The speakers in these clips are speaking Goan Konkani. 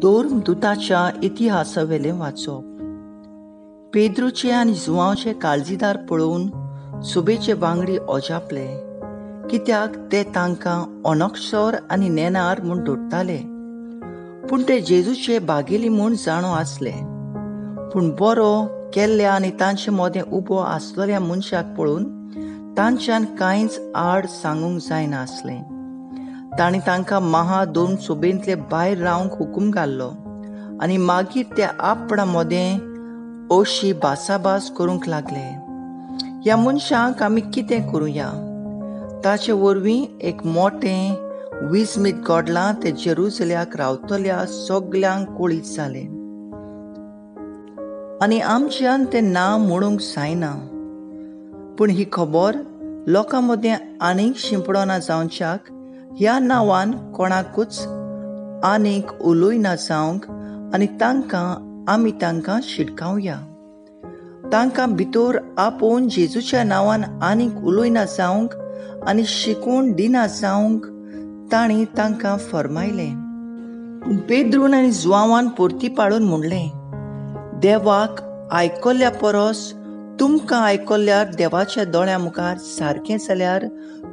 धर्मदूताच्या इतिहासावेलें वाचप. पेद्रूचे आनी जुवांवचे काळजीदार पळोवन सुबेचे वांगडी अजापले, कित्याक ते तांकां अनक्षर आनी नेणार म्हूण धरताले. पूण ते जेजूचे बागेली म्हूण जाणो आसले. पूण बरो केल्ल्या आनी तांचे मदें उबो आसलेल्या मनशाक पळोवन तांच्यान कांयच आड सांगूंक जायना आसलें. तांणी तांकां महा दोन सोबेंतले भायर रावंक हुकूम घाल्लो आनी मागीर ते आपणा मदें अशी भासाभास करूंक लागले, ह्या मनशांक आमी कितें करुया? ताचे वरवीं एक मोटें विस्मीत घडलां तें जेरुजल्याक रावतल्या सगल्यांक कळीत जालें आनी आमच्यान तें ना म्हणूंक जायना. पूण ही खबर लोकां मदें आनीक शिंपडना जावच्याक ह्या नांवान कोणाकूच आनीक उलयना जावंक आनी तांकां आमी तांकां शिटकावया. तांकां भितर आपोवन जेजूच्या नांवान आनीक उलयना जावंक आनी शिकून दिना जावंक तांणी तांकां फर्मायलें. पूण पेद्रून आनी जुवांवान परती पाडून म्हणलें, देवाक आयकल्ल्या परस तुमकां आयकल्यार देवाच्या दोळ्यां मुखार सारकें जाल्यार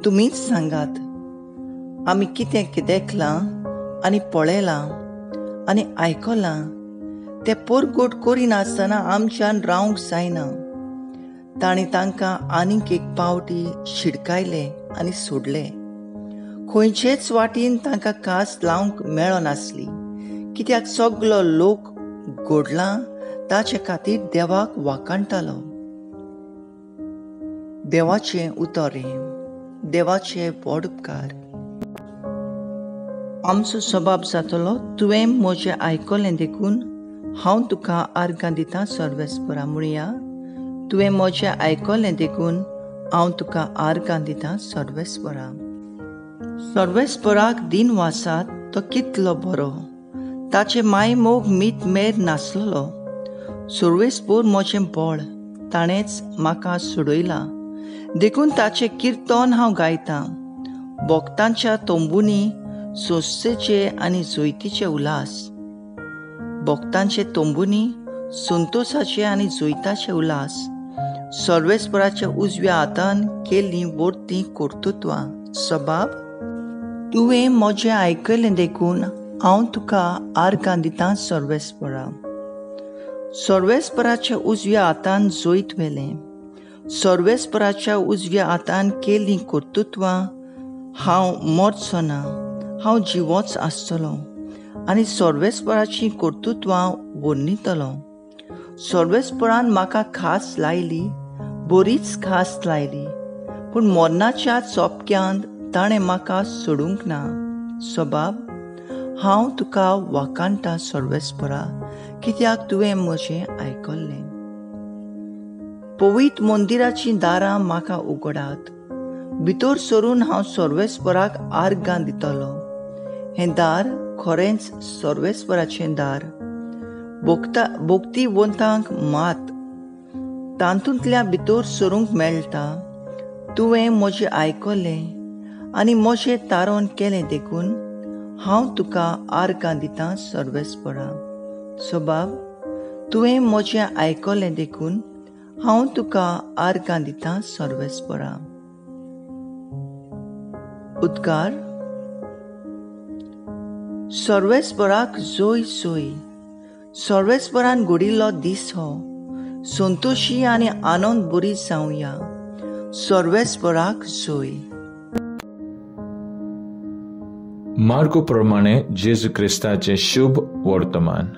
तुमीच सांगात, आमी कितें देखलां आनी पळयलां आनी आयकलां तें परगट करिनासतना आमच्यान रावंक जायना. तांणी तांकां आनीक एक पावटी शिडकायले आनी सोडले. खंयचेच वाटेन तांकां कास लावंक मेळनासली, कित्याक सगलो लोक घडलां ताचे खातीर देवाक वाखाणटालो. देवाचें उतर हें, देवाचे व्हड उपकार. आमचो सबाब जातलो, तुवें म्हजें आयकलें देखून हांव तुका आर्गां दितां सर्वेस्परा. म्हणया, तुवें म्हजें आयकलें देखून हांव तुका आर्गां दितां सर्वेस्परा. सर्वेस्पराक दिन वासात तो कितलो बरो, ताचे मायमोग मीत मेर नासलेलो. सर्वेस्पर म्हजें बळ, ताणेंच म्हाका सोडयला, देखून ताचें किर्तन हांव गायतां. भक्तांच्या तंबूंनी सोंसेचे आनी जैतीचे उल्हास, भक्तांचे तंबूंनी संतोषाचे आनी जैताचे उल्हास. सर्वेस्पराच्या उजव्या हातान केल्लीं वर्तीं कर्तृत्वां. सबाब, तुवें म्हजें आयकलें देखून हांव तुका आर्गां दितां सर्वेस्परा. सर्वेस्पराच्या उजव्या हातान जैत व्हेलें, सर्वेस्पराच्या उजव्या हातान केल्लीं कर्तृत्वां. हांव मरचो ना, हांव जिवोच आसतलो आनी सर्वेस्पराचीं कर्तृत्वां वर्णितलो. सर्वेस्परान म्हाका खास लायली, बरीच खास लायली, पूण मरणाच्या चोपक्यांत ताणें म्हाका सोडूंक ना. सबाब, हांव तुका वाखाणटा सर्वेस्परा, कित्याक तुवें म्हजें आयकल्लें. पवित्र मंदिराचीं दारां म्हाका उगडात, भितर सरून हांव सर्वेस्पराक आर्गां दितलो. हें दार खरेंच सर्वेस्पराचें दार, भक्तिवंतांक मात तातूंतल्या भितर सरूंक मेळटा. तुवें म्हजें आयकलें आनी म्हजें तारण केलें देखून हांव तुका आर्गां दितां सर्वेस्परा. सबाब, तुवें म्हजें आयकलें देखून हांव तुका आर्गां दितां सर्वेस्परा. उद्गार. सर्वेस्पराक जोय जोय, सर्वेस्परान घडिल्लो दीस हो, संतोशी आनी आनंद बरी जावया. सर्वेस्पराक जोय. मार्को प्रमाणे जेजू क्रिस्ताचें शुभ वर्तमान.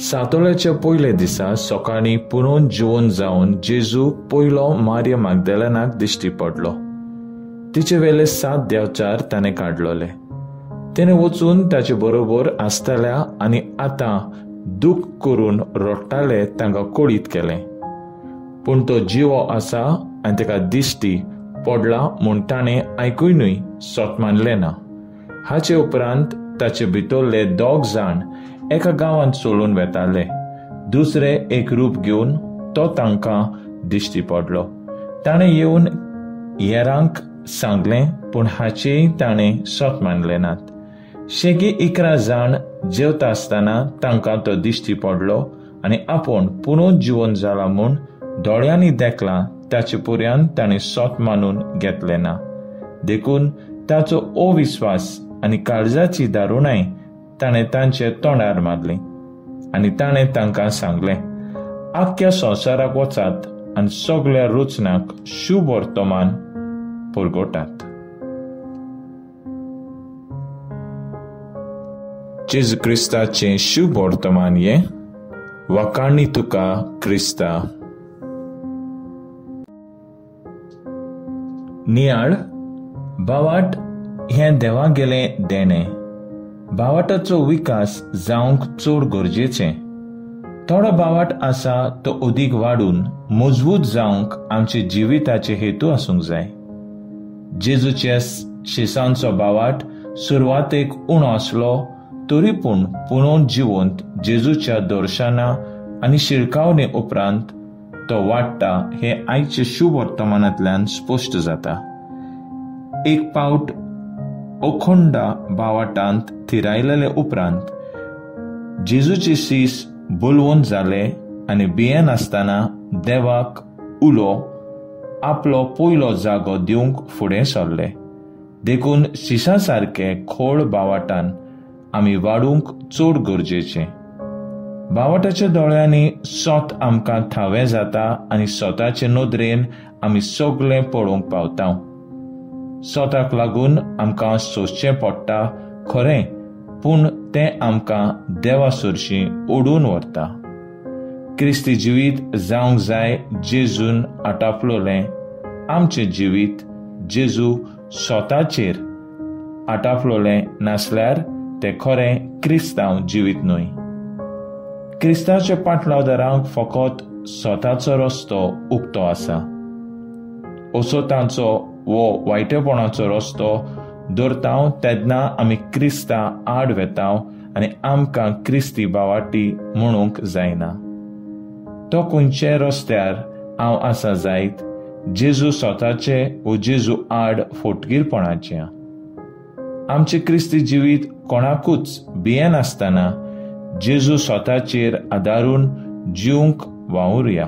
सातोळ्याच्या पयल्या दिसा सकाळीं पुनोवन जिवन जावन जेजू पयलो मारिया मागदेलनाक दिश्टी पडलो. तिचे वेले 7 देवचार ताणें काडलोले. तेणें वचून ताचे बरोबर आसतल्या आनी आतां दूख करून रडटाले तांकां कळीत केलें. पूण तो जिवो आसा आनी ताका दिश्टी पडला म्हूण ताणें आयकूय न्हय सत मानलें ना. हाचे उपरांत ताचे भितरले 2 जाण एका गांवांत चलून वेताले. दुसरे एक रूप घेवन तो तांकां दिश्टी पडलो. ताणें येवन हेरांक सांगलें, पूण हाचेय ताणें सत मानलें नात. शेगी 11 जाण जेवता आसतना तांकां तो दिश्टी पडलो आनी आपूण पुनून जिवन जाला म्हूण दोळ्यांनी देखला ताचे पुऱ्यान ताणें सोत मानून घेतलें ना. देखून ताचो अविस्वास आनी काळजाची दारुणाय ताणें तांचे तोंडार मारली आनी ताणें तांकां सांगलें, आख्ख्या संवसाराक वचात आनी सगळ्या रचनाक शुभ वर्तमान पुरगोटात. जेजू क्रिस्ताचें शुभ वर्तमान हें. वाखाणी तुका क्रिस्ता. नियाळ भावाट हें देवागेलें देणें. भावाटाचो विकास जावंक चड गरजेचें. थोडो भावाट आसा तो अदीक वाडून मजबूत जावंक आमचे जिविताचे हेतू आसूंक जाय. जेजूचे शिसांचो भावाट सुरवातेक उणो आसलो तरी पूण पुनोवन जिवंत जेजूच्या दर्शना आनी शिरकावणे उपरांत तो वाडटा हें आयचे शुभ वर्तमानांतल्यान स्पश्ट जाता. एक पावट अखंडा भावाटांत थिरायलेले उपरांत जेजूचे शीस बलवंत जाले आनी भियेनासतना देवाक उलो आपलो पयलो जागो दिवंक फुडें सरले. देखून शिसा सारके खोळ भावाटान आमी वाडूंक चड गरजेचें. भावाटाच्या दोळ्यांनी सोत आमकां थावें जाता आनी सोताचे नदरेन आमी सगळें पळोवंक पावता. सोताक लागून आमकां सोंसचें पडटा खरें, पूण तें आमकां देवा सरशीं ओडून व्हरता. क्रिस्ती जिवीत जावंक जाय जेजून आटापलोलें आमचें जिवीत जेजू सोताचेर आटापलोलें नासल्यार तें खरें क्रिस्तांव जिवीत न्हय. क्रिस्ताच्या पाटलावदारांक फकत सोताचो रस्तो उक्तो आसा. असो तांचो वो वायटेपणाचो रस्तो धरता तेन्ना आमी क्रिस्ता आड वेता आनी आमकां क्रिस्ती भावाटी म्हणूंक जायना. तो खंयचे रस्त्यार हांव आसा जायत जेजू स्वताचे वो जेजू आड फोटगीरपणाचे. आमचें क्रिस्ती जिवीत कोणाकूच भियेनासतना जेजू स्वताचेर आदारून जिवंक वावुरया.